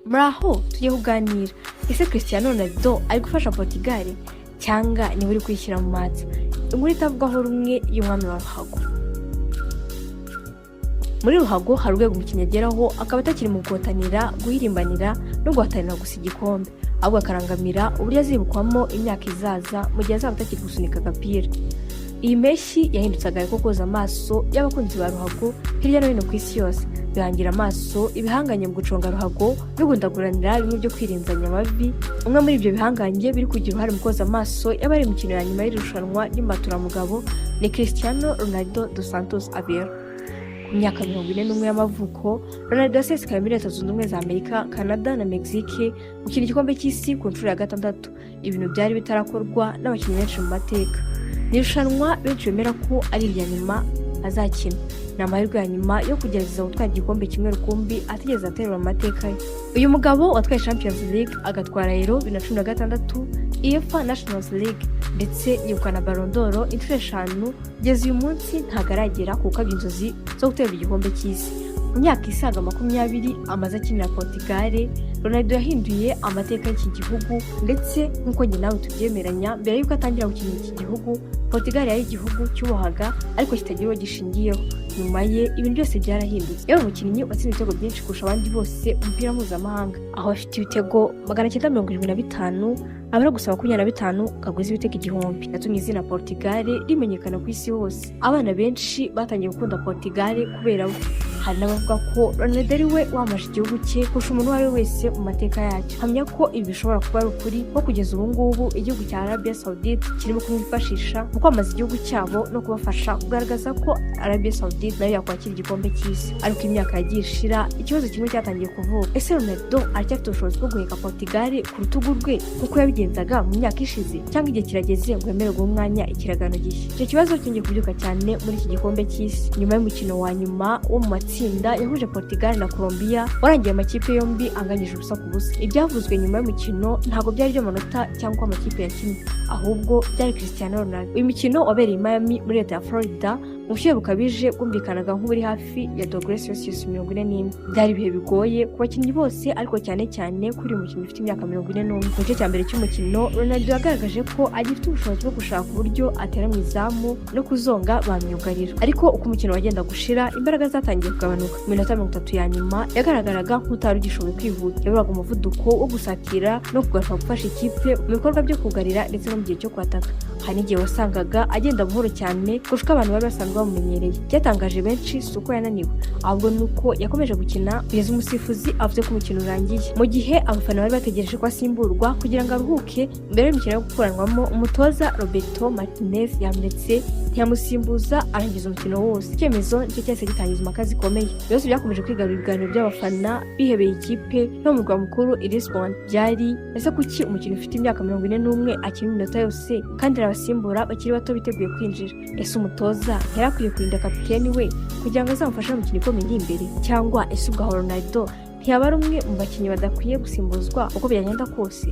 Muraho, tujye kuganira. Ese Cristiano Ronaldo ari gufasha Portugal cyangwa niwe uri kwishyira mu matsa? Inkuru itavugwaho rumwe y'umwami wa ruhago. Muri ruhago hari urwego umukinnyi ageraho akaba atakiri mu guhatanira, guhirimbanira no guhatanira gusa igikombe, ahubwo akarangamira uburyo azibukwamo imyaka izaza mu gihe azaba atakiri gusunika agapira. Iyi mpeshyi yahindutse agahe ko koza amaso y'abakunzi ba ruhago hirya no hino ku isi yose, bihangira amaso ibihanganye mu guconga ruhago, bigundaguranira bimwe byo kwirenzanya amavi. Umwe muri ibyo bihangange biri kugira uruhare mu koza amaso y'abari imikino ya nyuma y'irushanwa ry'imbaturamugabo ni Cristiano Ronaldo dos Santos Aveiro. Ku myaka 41 y'amavuko, Ronaldo yasesekaye muri Leta Zunze Ubumwe za Amerika, Canada na Mexique gukina igikombe cy'isi ku nshuro ya gatandatu, ibintu byari bitarakorwa n'abakinnyi benshi mu mateka. Ni irushanwa benshi bemera ko ari irya nyuma azakina. Ni amahirwe ya nyuma yo kugerageza gutwara igikombe kimwe rukumbi atigeze aterura mu mateka ye. Uyu mugabo watwaye Champions League, agatwara Euro 2016, UEFA Nations League, ndetse yegukana Ballon d'Or inshuro eshanu, kugeza uyu munsi ntabwo aragera ku gukabya inzozi zo guterura igikombe cy'isi. Mu myaka isaga 20 amaze akinira Portugal, Ronaldo yahinduye amateka y'iki gihugu. Ndetse nk'uko njye nawe tubyemeranya, mbere y'uko atangira gukinira iki gihugu, Portugal yari igihugu cyubahwaga ariko kitagira uwo gishingiyeho. Nyuma ye ibintu byose byarahindutse. Yari umukinnyi watsinze ibitego byinshi kurusha abandi bose mu mupira mpuzamahanga, aho afite ibitego 975, abura gusa 25 kaguze ibitego 1000. Yatumye izina Portugal rimenyekana ku isi hose. Abana benshi batangiye gukunda Portugal kubera we. Hari n'abavuga ko Ronaldo ari we wamamaje igihugu cye kurusha umuntu uwo ari we wese mu mateka yacyo. Hamya ko ibi bishobora kuba ari ukuri, ko kugeza ubu ngubu igihugu cya Arabia Saudite kirimo kumwifashisha mu kwamamaza igihugu cyabo no kubafasha kugaragaza ko Arabia Saudite nayo yakwakira igikombe cy'isi. Ariko imyaka yagiye ishira, ikibazo kimwe cyatangiye kuvuka: ese Ronaldo aracyafite ubushobozi bwo guheka Portugal ku rutugu rwe nk'uko yabigenzaga mu myaka ishize, cyangwa igihe kirageze ngo yemererwe umwanya ikiragano gishya? Icyo kibazo cyongeye kubyuka cyane muri iki gikombe cy'isi nyuma y'umukino wa nyuma wo mu matsinda yahuje Portugal na Colombia, warangiye amakipe yombi anganyije 0-0. Ibyavuzwe nyuma y'umukino ntabwo byari iby'amanota cyangwa uko amakipe yakinnye, ahubwo byari Cristiano Ronaldo. Uyu mukino wabereye i Miami muri leta ya Florida, mu bushyuhe bukabije bwumvikanaga nk'uburi hafi ya dogere Celsius 41. Byari ibihe bigoye ku bakinnyi bose, ariko cyane cyane kuri uyu mukinnyi ufite imyaka 41. Mu gice cya mbere cy'umukino, Ronaldo yagaragaje ko agifite ubushobozi bwo gushaka uburyo atera mu izamu no kuzonga ba myugariro. Ariko uko umukino wagenda gushira, imbaraga zatangiye kugabanuka. Mu minota 30 ya nyuma yagaragaraga nk'utari ugishoboye kwihuta. Yaburaga umuvuduko wo gusatira no kugaruka gufasha ikipe mu bikorwa byo kugarira ndetse no mu gihe cyo kwataka. Hari n'igihe wasangaga agenda buhoro cyane kurusha uko abantu bari basanzwe bamumenyereye. Byatangaje benshi si uko yananiwe, ahubwo ni uko yakomeje gukina kugeza umusifuzi avuze ko umukino urangiye, mu gihe abafana bari bategereje ko asimburwa kugira ngo aruhuke mbere y'imikino yo gukuranwamo. Umutoza Roberto Martinez yamuretse, ntiyamusimbuza, arangiza umukino wose. Icyemezo nicyo cyahise gitangiza impaka zikomeye. Byose byakomeje kwigarurira ibiganiro by'abafana bihebeye ikipe yo mu murwa mukuru i Lisbon byari: ese kuki umukinnyi ufite imyaka 41 akina iminota yose kandi abasimbura bakiri bato biteguye kwinjira? Ese umutoza ntiyari akwiye kurinda kapiteni we kugira ngo azamufashe mu mikino ikomeye iri imbere? Cyangwa ese ubwo Ronaldo ntiyaba ari umwe mu bakinnyi badakwiye gusimbuzwa uko byagenda kose?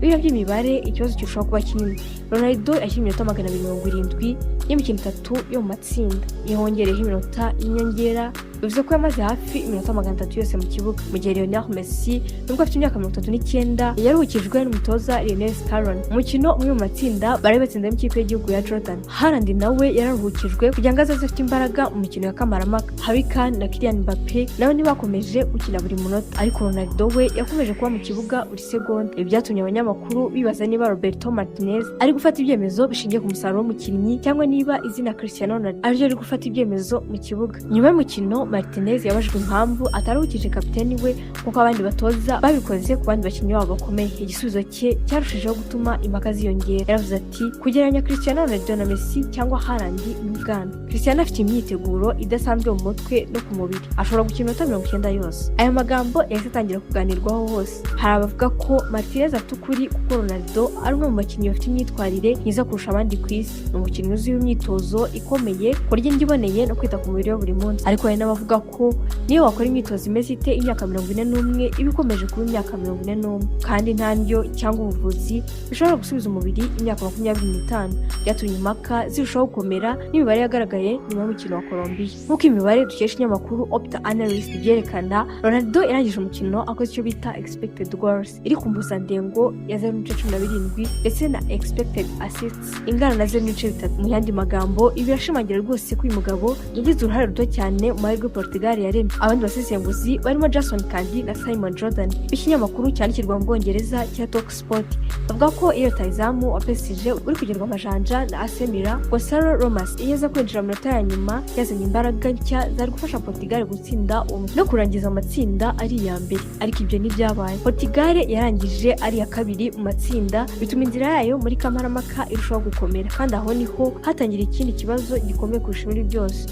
Biriya by'imibare, ikibazo kirushaho kuba kinini. Ronaldo yashyira iminota 270 y'imikino itatu yo mu matsinda, iyo wongereyeho iminota y'inyongera, bivuze ko yamaze hafi iminota 300 yose mu kibuga, mu gihe Lionel Messi, nubwo afite imyaka 39, yaruhukijwe n'umutoza Lionel Scaloni. Umukino umwe mu matsinda bari batsinzemo ikipe y'igihugu ya Jordan, Haaland nawe yararuhukijwe kugira ngo azaze afite imbaraga mu mikino ya kamarampaka. Harry Kane na Kylian Mbappe nabo ntibakomeje gukina buri munota, ariko Ronaldo we yakomeje kuba mu kibuga buri segonda. Ibi byatumye abanyamakuru bibaza niba Roberto Martinez ari gufata ibyemezo bishingiye ku musaruro w'umukinnyi, cyangwa niba izina Cristiano Ronaldo ariryo riri gufata ibyemezo mu kibuga. Nyuma y'umukino, Martinez yabajijwe impamvu ataruhukije kapiteni we nk'uko abandi batoza babikoze ku bandi bakinnyi babo bakomeye. Igisubizo cye cyarushijeho gutuma impaka ziyongera. Yaravuze ati: "Kugereranya Cristiano Ronaldo na Messi cyangwa Haaland ni ubwana. Cristiano afite imyiteguro idasanzwe mu mutwe no ku mubiri, ashobora gukina iminota 90 yose." Aya magambo yahise atangira kuganirwaho hose. Hari abavuga ko Martinez afite ukuri, kuko Ronaldo ari umwe mu bakinnyi bafite imyitwarire myiza kurusha abandi ku isi. Ni umukinnyi uzwiho imyitozo ikomeye, kurya indyo iboneye no kwita ku mubiri we buri munsi. Ariko hari n'abavuga ko niyo wakora imyitozo imeze ite, imyaka 41 iba ikomeje kuba imyaka 41, kandi nta ndyo cyangwa ubuvuzi bishobora gusubiza umubiri imyaka 25. Byatumye impaka zirushaho gukomera n'imibare yagaragaye nyuma y'umukino wa Colombia. Nk'uko imibare imibare dukesha ikinyamakuru Opta Analyst ibyerekana, Ronaldo yarangije umukino akoze icyo bita expected goals iri ku mpuzandengo ya 0.17, ndetse na expected assists ingana na 0.3. Mu yandi magambo, ibi birashimangira rwose ko uyu mugabo yagize uruhare ruto cyane mu mahirwe Portugal yaremye. Abandi basesenguzi barimo Jason Cundy na Simon Jordan b'ikinyamakuru cyandikirwa mu Bwongereza cya Talk Sport bavuga ko iyo rutahizamu wa PSG uri kugerwa amajanja na AC Milan, Gonçalo Ramos, iyo aza kwinjira mu minota ya nyuma, yazanye imbaraga nshya zari gufasha Portugal gutsinda uwo mukino no kurangiza amatsinda ari iya mbere. Ariko ibyo ntibyabaye. Portugal yarangije ari iya kabiri mu matsinda, bituma inzira yayo muri kamarampaka irushaho gukomera. Kandi aho niho hatangira ikindi kibazo gikomeye kurusha ibindi byose: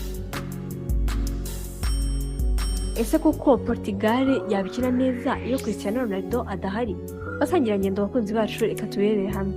ese koko Portugal yabikina neza iyo Cristiano Ronaldo adahari? Basangirangendo, abakunzi bacu, reka turebere hamwe.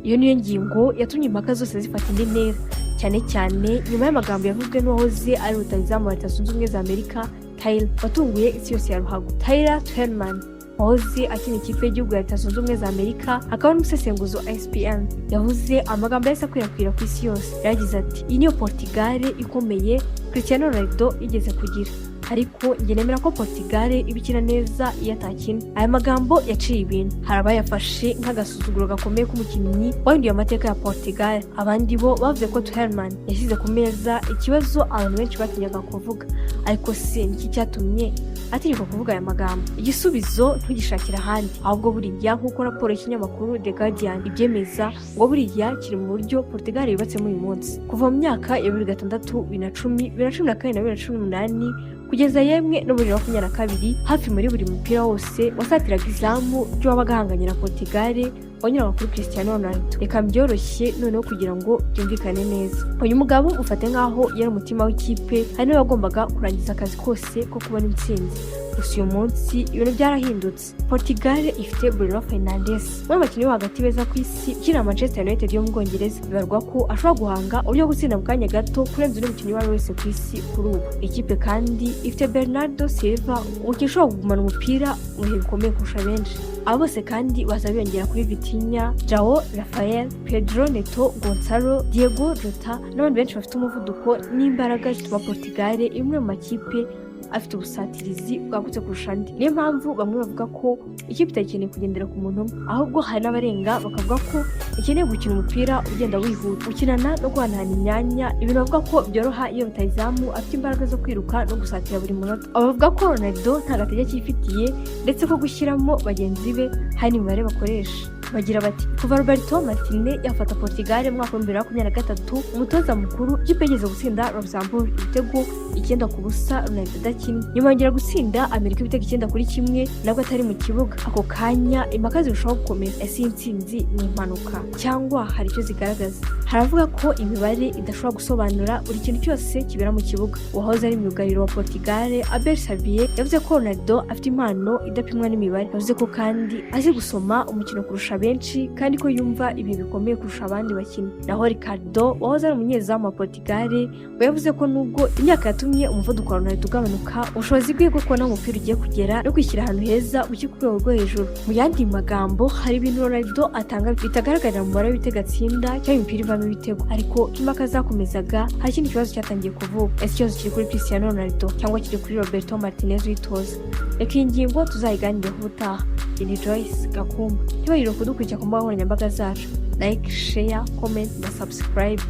Iyo niyo ngingo yatumye impaka zose zifata indi ntera, cyane cyane nyuma y'amagambo yavuzwe n'uwahoze ari rutahizamu wa Leta Zunze Ubumwe za Amerika, Taylor, watunguye isi yose ya ruhago. Taylor Twellman, wahoze akina ikipe y'igihugu ya Leta Zunze Ubumwe za Amerika, akaba n'umusesenguzi wa ESPN, yavuze amagambo yahise akwirakwira ku isi yose. Yaragize ati: "Iyi niyo Portugal ikomeye Cristiano Ronaldo yigeze kugira, ariko njye nemera ko Portugal iba ikina neza iyo atakina." Aya magambo yaciye ibintu. Hari abayafashe nk'agasuzuguro gakomeye k'umukinnyi wahinduye amateka ya Portugal. Abandi bo bavuze ko Twellman yashyize ku meza ikibazo abantu benshi batinyaga kuvuga. Ariko se niki cyatumye atinyuka kuvuga aya magambo? Igisubizo ntugishakire ahandi, ahubwo buriya nk'uko raporo y'ikinyamakuru The Guardian ibyemeza, ngo buriya kiri mu buryo Portugal yubatsemo uyu munsi. Kuva mu myaka ya 2006, 2010, 2014 na 2018, kugeza yemwe no muri 2022, hafi muri buri mupira wose wasatiraga izamu ry'uwabaga ahanganye na Portugal wanyuraga kuri Cristiano Ronaldo. Reka byoroshye noneho kugira ngo byumvikane neza. Uyu mugabo ufate nk'aho yari umutima w'ikipe, hari niwe wagombaga kurangiza akazi kose ko kubona intsinzi. Gusa uyu munsi ibintu byarahindutse. Portugal ifite Bruno Fernandes, umwe mu bakinnyi bo hagati beza ku isi, ukinira Manchester United yo mu Bwongereza. Bibarwa ko ashobora guhanga uburyo bwo gutsinda mu kanya gato kurenza undi mukinnyi uwo ari we wese ku isi kuri ubu. Ikipe kandi ifite Bernardo Silva, umukinnyi ushobora kugumana umupira mu bihe bikomeye kurusha benshi. Aba bose kandi baza biyongera kuri Vitinha, Joao Rafael, Pedro Neto, Gonçalo, Diego Jota n'abandi benshi bafite umuvuduko n'imbaraga zituma Portugal imwe mu makipe afite ubusatirizi bwagutse kurusha andi. Niyo mpamvu bamwe bavuga ko ikipe itakeneye kugendera ku muntu umwe, ahubwo hari n'abarenga bakavuga ko ikeneye gukina umupira ugenda wihuta, gukinana no guhanahana imyanya, ibintu bavuga ko byoroha iyo rutahizamu afite imbaraga zo kwiruka no gusatira buri munota. Aba bavuga ko Ronaldo nta gatege cyifitiye, ndetse ko gushyiramo bagenzi be hari n'imibare bakoresha. Bagira bati: kuva Roberto Martinez yafata Portugal mu mwaka wa 2023, umutoza mukuru, ikipe yigeze gutsinda Luxembourg ibitego 9-0 Ronaldo adakinnye, nyuma yongera gutsinda Amerika ibitego 9-1 nabwo atari mu kibuga. Ako kanya impaka zirushaho gukomera: ese iyi ntsinzi ni impanuka cyangwa hari icyo zigaragaza? Haravuga ko imibare idashobora gusobanura buri kintu cyose kibera mu kibuga. Uwahoze ari myugariro wa Portugal, Abel Xavier, yavuze ko Ronaldo afite impano idapimwa n'imibare. Yavuze ko kandi azi gusoma umukino kurusha benshi, kandi ko yumva ibihe bikomeye kurusha abandi bakinnyi. Naho Ricardo, wahoze ari umunyezamu wa Portugal, we yavuze ko nubwo imyaka yatumye umuvuduko wa Ronaldo ugabanuka, ubushobozi bwe bwo kubona umupira ugiye kugera no kwishyira ahantu heza bukiri ku rwego rwo hejuru. Mu yandi magambo, hari ibintu Ronaldo atanga bitagaragarira mu mubare w'ibitego atsinda cyangwa imipira ivamo ibitego. Ariko impaka zakomezaga, hari ikindi kibazo cyatangiye kuvuka: ese ikibazo kiri kuri Cristiano Ronaldo cyangwa kiri kuri Roberto Martinez witoza? Reka iyi ngingo tuzayiganireho ubutaha. Ni Joyce Gakumba. Ntibagire kudukurikira ku mbuga nkoranyambaga zacu: like, share, comment na subscribe.